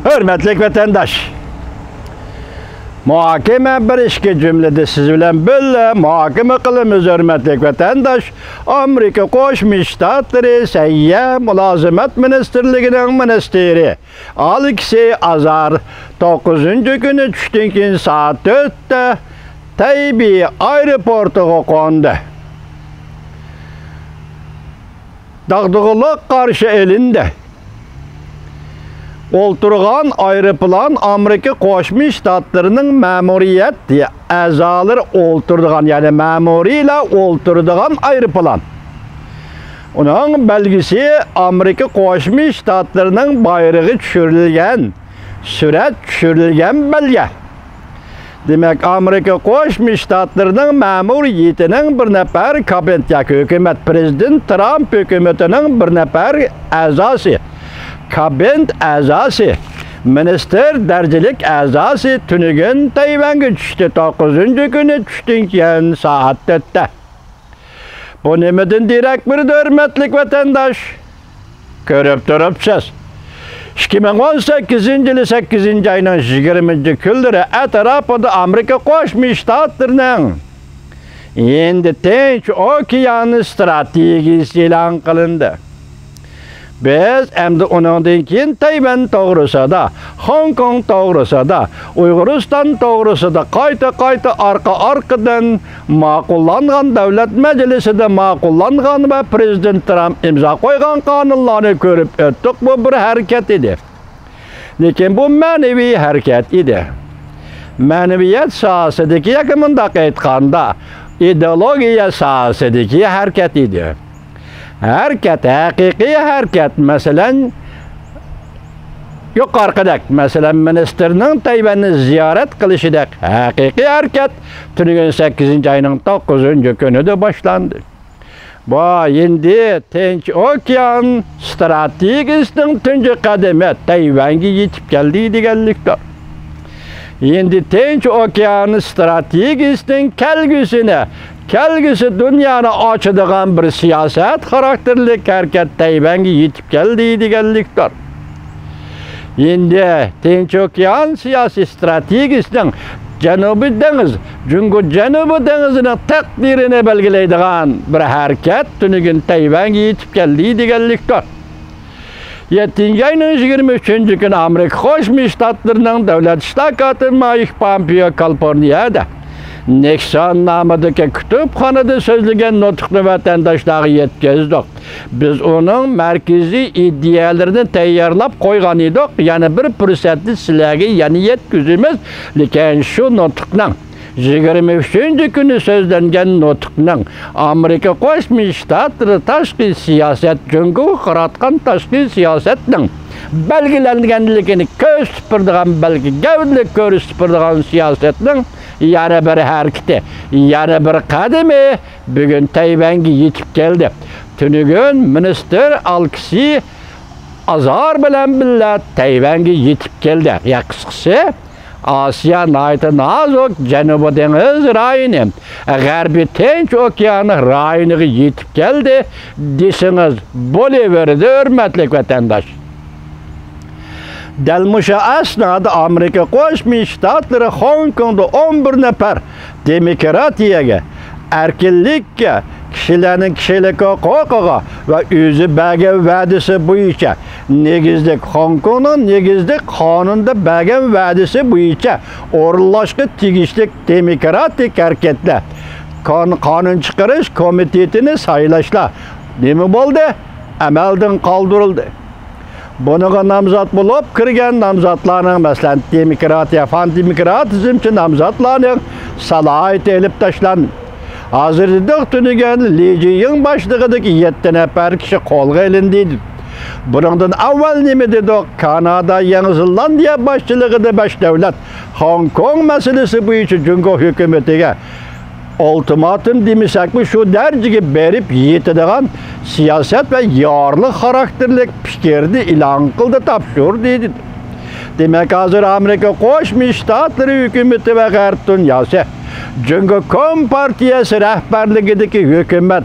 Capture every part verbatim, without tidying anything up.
ھۆرمەتلىك ۋەتەنداش! مۇھاكىمە بىر ئىككى جۈملىدە سىز بىلەن بىللە مۇھاكىمە قىلىمىز، ھۆرمەتلىك ۋەتەنداش. ئامېرىكا قوشما شتاتلىرى سەھىيە مۇلازىمەت مىنىستىرلىكىنىڭ مىنىستىرى ئالېكسېي ئازار توققۇزىنچى كۈنى چۈشتىن كېيىن سائەت تۆتتە تەيبېي ئايروپورتىغا قوندى. داغدۇغىلىق قارشى ئېلىندى. ئولتۇرغان ئايروپىلان ئامېرىكا قوشما شتاتلىرىنىڭ مەمۇرىيەت ئەزالىرى ئولتۇرىدىغان، يەنى مەمۇرىيلار ئولتۇرىدىغان ئايروپىلان. ئۇنىڭ بەلگىسى ئامېرىكا قوشما شتاتلىرىنىڭ بايرىقى چۈشۈرۈلگەن، سۈرەت چۈشۈرۈلگەن بەلگە. دېمەك، ئامېرىكا قوشما شتاتلىرىنىڭ مەمۇرىيىتىنىڭ بىر نەپەر كابىنېت ياكى ھۆكۈمەت، پىرېزىدېنت ترامپ ھۆكۈمىتىنىڭ بىر نەپەر ئەزاسى، كابىنېت ئەزاسى، مىنىستىر دەرىجىلىك ئەزاسى تۈنۈگۈن تەيۋەنگە چۈشتى، توققۇزىنچى كۈنى چۈشتىن كېيىن سائەت تۆتتە. بۇ نېمىدىن دېرەك بېرىدۇ، ھۆرمەتلىك ۋەتەنداش؟ كۆرۈپ تۇرۇپسىز. ئىككى مىڭ ئون سەككىزىنچى يىلى سەككىزىنچى ئاينىڭ يىگىرمىنچى كۈنلىرى ئەتراپىدا ئامېرىكا قوشما شتاتلىرىنىڭ ھىندى تىنچ ئوكيان ستراتېگىيىسى ئېلان قىلىندى. بىز ئەمدى ئۇنىڭدىن كېيىن تەيۋەن توغرىسىدا، خوڭكوڭ توغرىسىدا، ئۇيغۇرىستان توغرىسىدا قايتا-قايتا ئارقا-ئارقىدىن ماقۇللانغان، دۆلەت مەجلىسىدە ماقۇللانغان ۋە پىرېزىدېنت ترامپ ئىمزا قويغان قانۇنلارنى كۆرۈپ ئۆتتۇق. بۇ بىر ھەرىكەت ئىدى. لېكىن بۇ مەنىۋى ھەرىكەت ئىدى. مەنىۋىيەت ساھەسىدىكى ياكى مۇنداق ئېيتقاندا، ئىدېئولوگىيە ساھەسىدىكى ھەرىكەت ئىدى. ھەرىكەت، ھەقىقىي ھەرىكەت، مەسىلەن، يۇقىرىقىدەك، مەسىلەن، مىنىستىرنىڭ تەيۋەننى زىيارەت قىلىشىدەك ھەقىقىي ھەرىكەت تۈنۈگۈن سەككىزىنچى ئاينىڭ توققۇزىنچى كۈنىدە باشلاندى. بۇ ھىندى تىنچ ئوكيان ستراتېگىيىسىنىڭ تۇنجى قەدىمى تەيۋەنگە يېتىپ كەلدى دېگەنلىكتۇر. ھىندى تىنچ ئوكيان ستراتېگىيىسىنىڭ كەلگۈسىنى، كەلگۈسى دۇنيانى ئاچىدىغان بىر سىياسەت خاراكتېرلىك ھەرىكەت تەيۋەنگە يېتىپ كەلدى دېگەنلىكتۇر. ھىندى تىنچ ئوكيان سىياسىي ستراتېگىيىسىنىڭ جەنۇبىي دېڭىز، جۇڭگو جەنۇبىي دېڭىزىنىڭ تەقدىرىنى بەلگىلەيدىغان بىر ھەرىكەت تۈنۈگۈن تەيۋەنگە يېتىپ كەلدى دېگەنلىكتۇر. يەتتىنچى ئاينىڭ يىگىرمە ئۈچىنچى كۈنى ئامېرىكا قوشما شتاتلىرىنىڭ دۆلەت ئىشلار كاتىپى مايك پامپېئو كالىفورنىيەدە نىكسون نامىدىكى كۇتۇپخانىدا سۆزلىگەن نۇتۇقنى ۋەتەنداشلارغا يەتكۈزدۇق. بىز ئۇنىڭ مەركىزىي ئىدىيەلىرىنى تەييارلاپ قويغان ئىدۇق، يەنە بىر پۇرسەتتە سىلەرگە يەنە يەتكۈزىمىز. لېكىن شۇ نۇتۇقنىڭ، يىگىرمە ئۈچىنچى كۈنى سۆزلەنگەن نۇتۇقنىڭ، ئامېرىكا قوشما شتاتلىرى تاشقى سىياسەت، جۇڭگوغا قاراتقان تاشقى سىياسەتنىڭ بەلگىلەنگەنلىكىنى كۆرسىتىپ بېرىدىغان، بەلكى گەۋدىلىك كۆرسىتىپ بېرىدىغان سىياسەتنىڭ يەنە بىر ھەرىكىتى، يەنە بىر قەدىمى بۈگۈن تەيۋەنگە يېتىپ كەلدى. تۈنۈگۈن مىنىستىر ئالېكسېي ئازار بىلەن بىللە تەيۋەنگە يېتىپ كەلدى. يا قىسقىسى، ئاسىيا ناھايىتى نازۇك جەنۇبىي دېڭىز رايونى، غەربىي تىنچ ئوكيان رايونىغا يېتىپ كەلدى دېسىڭىز بولۇۋېرىدۇ، ھۆرمەتلىك ۋەتەنداش. دەل مۇشۇ ئەسنادا ئامېرىكا قوشما شتاتلىرى خوڭكوڭدا ئون بىر نەپەر دېموكراتىيەگە، ئەركىنلىككە، كىشىلەرنىڭ كىشىلىك ھوقۇقىغا ۋە ئۆزى بەرگەن ۋەدىسى بويىچە نېگىزلىك، خوڭكوڭنىڭ نېگىزلىك قانۇندا بەرگەن ۋەدىسى بويىچە ئورۇنلاشقا تېگىشلىك دېموكراتىك ھەرىكەتلەر، قان-، قانۇن چىقىرىش كومىتېتىنى سايلاشلار نېمە بولدى؟ ئەمەلدىن قالدۇرۇلدى. بۇنىڭغا نامزات بولۇپ كىرگەن نامزاتلارنىڭ، مەسىلەن، دېموكراتىيە، پان دېموكراتىزمچى نامزاتلارنىڭ سالاھىيىتى ئېلىپ تاشلاندى. ھازىر دېدۇق، تۈنۈگۈن لى جىيىڭ باشلىقىدىكى يەتتە نەپەر كىشى قولغا ئېلىندى. بۇنىڭدىن ئاۋۋال نېمە دېدۇق؟ كانادا، يېڭى زېلاندىيە باشچىلىقىدا بەش دۆلەت خوڭكوڭ مەسىلىسى بويىچە جۇڭگو ھۆكۈمىتىگە ئۇلتىماتوم دېمىسەكمۇ، شۇ دەرىجىگە بېرىپ يېتىدىغان سىياسەت ۋە يارلىق خاراكتېرلىك پىكىرنى ئېلان قىلدى، تاپشۇردى، دېدى. دېمەك، ھازىر ئامېرىكا قوشما شتاتلىرى ھۆكۈمىتى ۋە غەرب دۇنياسى جۇڭگو كومپارتىيەسى رەھبەرلىكىدىكى ھۆكۈمەت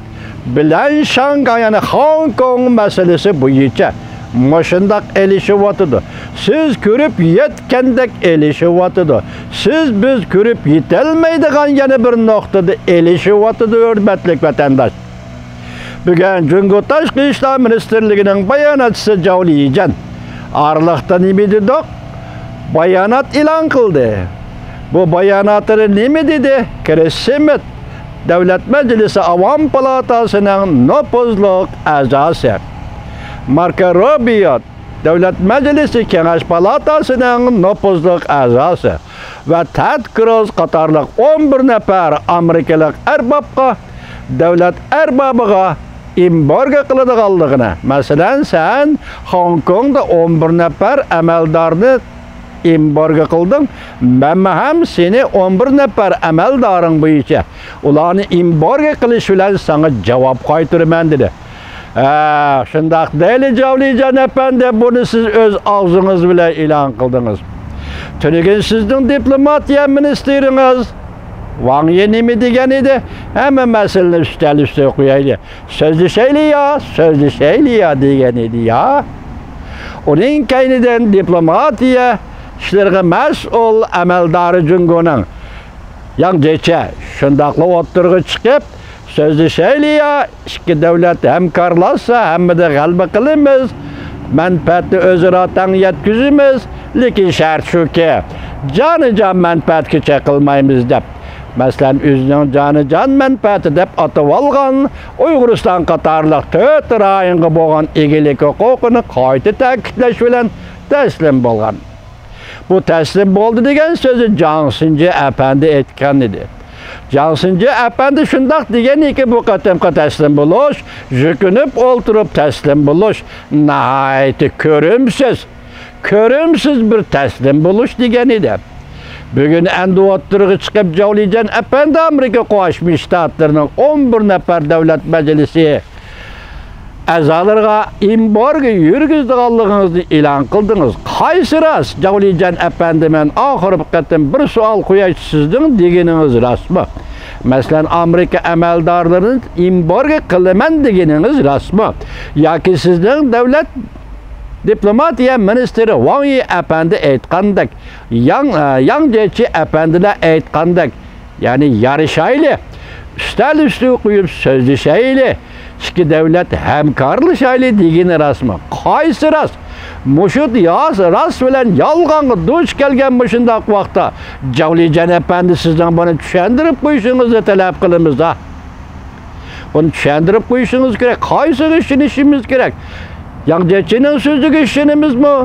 بىلەن شاڭگاي، يەنى خوڭكوڭ مەسىلىسى بويىچە مۇشۇنداق ئېلىشىۋاتىدۇ. سىز كۆرۈپ يەتكەندەك ئېلىشىۋاتىدۇ. سىز بىز كۆرۈپ يېتەلمەيدىغان يەنە بىر نۇقتىدا ئېلىشىۋاتىدۇ، ھۆرمەتلىك ۋەتەنداش. بۈگۈن جۇڭگو تاشقى ئىشلار مىنىستىرلىكىنىڭ باياناتچىسى جاۋ لىجيەن ئارىلىقتا نېمە دېدۇق؟ بايانات ئېلان قىلدى. بۇ باياناتىدا نېمە دېدى؟ كرىس سمىت، دۆلەت مەجلىسى ئاۋام پالاتاسىنىڭ نوپۇزلۇق ئەزاسى. ماركو روبىيو، دۆلەت مەجلىسى كېڭەش پالاتاسىنىڭ نوپۇزلۇق ئەزاسى ۋە تېد كروز قاتارلىق ئون بىر نەپەر ئامېرىكىلىق ئەربابقا دۆلەت ئەربابىغا ئېمبارگو قىلىدىغانلىقىنى، مەسىلەن، سەن خوڭكوڭدا ئون بىر نەپەر ئەمەلدارنى ئېمبارگو قىلدىڭ، مەنمۇ ھەم سېنى ئون بىر نەپەر ئەمەلدارىڭ بويىچە ئۇلارنى ئېمبارگو قىلىش بىلەن ساڭا جاۋاب قايتۇرىمەن، دېدى. ھە، شۇنداق دەيلى، جاۋ لىجيەن ئەپەندى، بۇنى سىز ئۆز ئاغزىڭىز بىلەن ئېلان قىلدىڭىز. تۈنۈگۈن سىزنىڭ دىپلوماتىيە مىنىستىرىڭىز ۋاڭ يى نېمە دېگەن ئىدى؟ ھەممە مەسىلىنى ئۈستەل ئۈستىگە قويايلى. سۆزلىشەيلى يا، سۆزلىشەيلى يا دېگەن ئىدى يا. ئۇنىڭ كەينىدىن دىپلوماتىيە ئىشلىرىغا مەسئۇل ئەمەلدارى جۇڭگونىڭ ياڭ جيېچى شۇنداقلا ئوتتۇرىغا چىقىپ، سۆزلىشەيلى يا، ئىككى دۆلەت ھەمكارلاشسا ھەممىدە غەلىبە قىلىمىز. مەنپەئەتنى ئۆزئارا تەڭ يەتكۈزىمىز. لېكىن شەرت شۇكى، جانىجان مەنپەئەتكە چېقىلمايمىز دەپ. مەسىلەن، ئۆزىنىڭ جانىجان مەنپەئەتى دەپ ئاتىۋالغان ئۇيغۇرىستان قاتارلىق تۆت رايونغا بولغان ئىگىلىك ھوقۇقىنى قايتا تەكىتلەش بىلەن تەسلىم بولغان. بۇ تەسلىم بولدى دېگەن سۆزنى جاڭ سىنجى ئەپەندى ئېيتقان ئىدى. جاڭ سىنجى ئەپەندى شۇنداق دېگەنىكى، بۇ قېتىمقى تەسلىم بولۇش، يۈكۈنۈپ ئولتۇرۇپ تەسلىم بولۇش ناھايىتى كۆرۈمسىز، كۆرۈمسىز بىر تەسلىم بولۇش دېگەن ئىدى. بۈگۈن ئەمدى ئوتتۇرىغا چىقىپ، جاۋ لىجيەن ئەپەندى ئامېرىكا قوشما شتاتلىرىنىڭ ئون بىر نەپەر دۆلەت مەجلىسى ئەزالىرىغا ئېمبارگو يۈرگۈزىدىغانلىقىڭىزنى ئېلان قىلدىڭىز. قايسى راست؟ جاۋ لىجيەن ئەپەندى، مەن ئاخىرقى قېتىم بىر سوئال قوياي، سىزنىڭ دېگىنىڭىز راستمۇ؟ مەسىلەن، ئامېرىكا ئەمەلدارلىرىنى ئېمبارگو قىلىمەن دېگىنىڭىز راستمۇ؟ ياكى سىزنىڭ دۆلەت دىپلوماتىيە مىنىستىرى ۋاڭ يى ئەپەندى ئېيتقاندەك، ياڭ، ياڭ جيېچى ئەپەندىلەر ئېيتقاندەك، يەنى يارىشايلى، ئۈستەل ئۈستىگە قويۇپ سۆزلىشەيلى، ئىككى دۆلەت ھەمكارلىشايلى دېگىنى راستمۇ؟ قايسى راست؟ مۇشۇ ياس-، راست بىلەن يالغانغا دۇچ كەلگەن مۇشۇنداق ۋاقىتتا، جاۋ لىجيەن ئەپەندى، سىزنىڭ بۇنى چۈشەندۈرۈپ قويۇشىڭىزنى تەلەپ قىلىمىز ھە. بۇنى چۈشەندۈرۈپ قويۇشىڭىز كېرەك. قايسىغا ئىشىنىشىمىز كېرەك؟ ياڭ جيېچىنىڭ سۆزىگە ئىشىنىمىزمۇ؟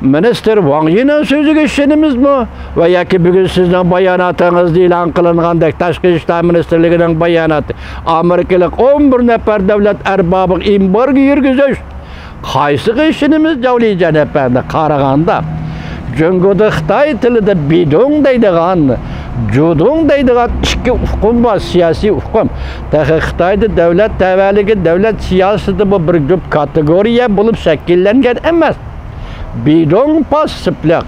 مىنىستىر ۋاڭ يىنىڭ سۆزىگە ئىشىنىمىزمۇ؟ ۋە ياكى بۈگۈن سىزنىڭ باياناتىڭىزدا ئېلان قىلىنغاندەك، تاشقى ئىشلار مىنىستىرلىكىنىڭ باياناتى، ئامېرىكىلىق ئون بىر نەپەر دۆلەت ئەربابىغا ئېمبارگو يۈرگۈزۈش، قايسىغا ئىشىنىمىز، جاۋ لىجيەن ئەپەندى؟ قارىغاندا، جۇڭگودا خىتاي تىلىدا بىدۇڭ دەيدىغان، جۇدۇڭ دەيدىغان ئىككى ئۇقۇم بار، سىياسىي ئۇقۇم. تېخى خىتايدا دۆلەت تەۋەلىكى، دۆلەت سىياسىتىمۇ بىر جۈپ كاتېگورىيە بولۇپ شەكىللەنگەن ئەمەس. بىدۇڭ پاسسىپلىق،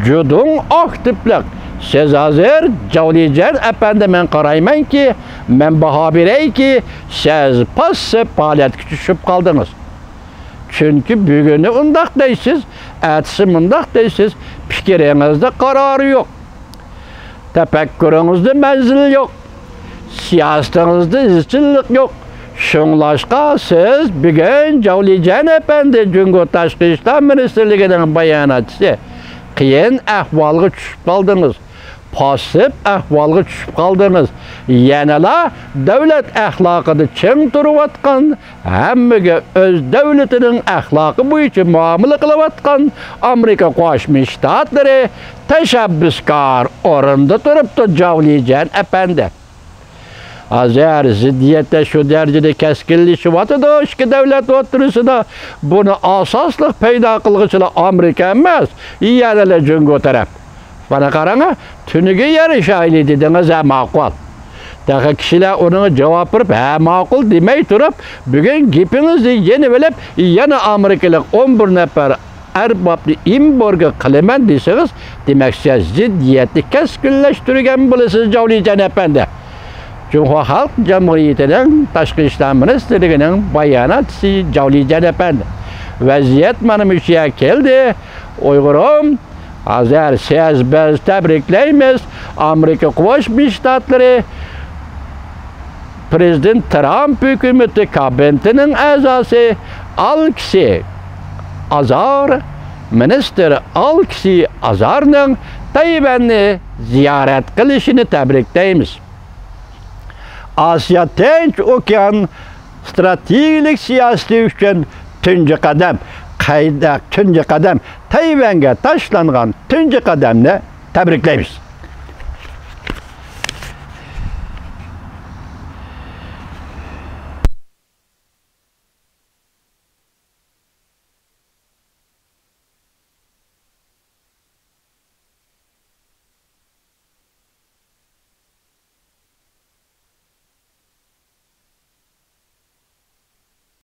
جۇدۇڭ ئاكتىپلىق. سىز ھازىر، جاۋ لىجيەن ئەپەندى، مەن قارايمەنكى، مەن باھا بېرەيكى، سىز پاسسىپ ھالەتكە چۈشۈپ قالدىڭىز. چۈنكى بۈگۈنى ئۇنداق دەيسىز، ئەتىسى مۇنداق دەيسىز، پىكرىڭىزدە قارارى يوق. تەپەككۇرىڭىزدە مەنزىل يوق. سىياسىتىڭىزدە ئىزچىللىق يوق. شۇڭلاشقا سىز بۈگۈن جاۋ لىجيەن ئەپەندى، جۇڭگو تاشقى ئىشلار مىنىستىرلىكىنىڭ باياناتچىسى، قىيىن ئەھۋالغا چۈشۈپ قالدىڭىز. پاسسىپ ئەھۋالغا چۈشۈپ قالدىڭىز. يەنىلا دۆلەت ئەخلاقىدا چىڭ تۇرۇۋاتقان، ھەممىگە ئۆز دۆلىتىنىڭ ئەخلاقى بويىچە مۇئامىلە قىلىۋاتقان ئامېرىكا قوشما شتاتلىرى تەشەببۇسكار ئورۇندا تۇرۇپتۇ، جاۋ لىجيەن ئەپەندى. ھازىر زىددىيەتتە شۇ دەرىجىدە كەسكىنلىشىۋاتىدۇ ئىككى دۆلەت ئوتتۇرىسىدا. بۇنى ئاساسلىق پەيدا قىلغۇچىلار ئامېرىكا ئەمەس، يەنىلا جۇڭگو تەرەپ. مانا قاراڭا، تۈنۈگۈن يارىشايلى دېدىڭىز، ھە، ماقۇل. تېخى كىشىلەر ئۇنىڭغا جاۋاب بېرىپ، ھە، ماقۇل دېمەي تۇرۇپ، بۈگۈن گېپىڭىزنى يېنىۋېلىپ، يەنە ئامېرىكىلىق ئون بىر نەپەر ئەربابنى ئېمبارگو قىلىمەن دېسىڭىز، دېمەك، سىز زىددىيەتنى كەسكىنلەشتۈرگەن بولىسىز، جاۋ لىجيەن ئەپەندى. جۇڭخۇا خەلق جۇمھۇرىيىتىنىڭ تاشقى ئىشلار مىنىستىرلىكىنىڭ باياناتچىسى جاۋ لىجيەن ئەپەندى. ۋەزىيەت مانا مۇشۇ يەرگە كەلدى. ئۇيغۇرۇم، ھازىر سىز، بىز تەبرىكلەيمىز. ئامېرىكا قوشما شتاتلىرى پرېزىدېنت ترامپ ھۆكۈمىتى كابىنېتىنىڭ ئەزاسى ئالېكسىي ئازار، مىنىستىر ئالېكسىي ئازارنىڭ تەيۋەننى زىيارەت قىلىشىنى تەبرىكلەيمىز. ئاسىيا تىنچ ئوكيان ستراتېگىيەلىك سىياسىتى ئۈچۈن تۇنجى قەدەم، قەيدەك تۇنجى قەدەم، تەيۋەنگە تاشلانغان تۇنجى قەدەمنى تەبرىكلەيمىز.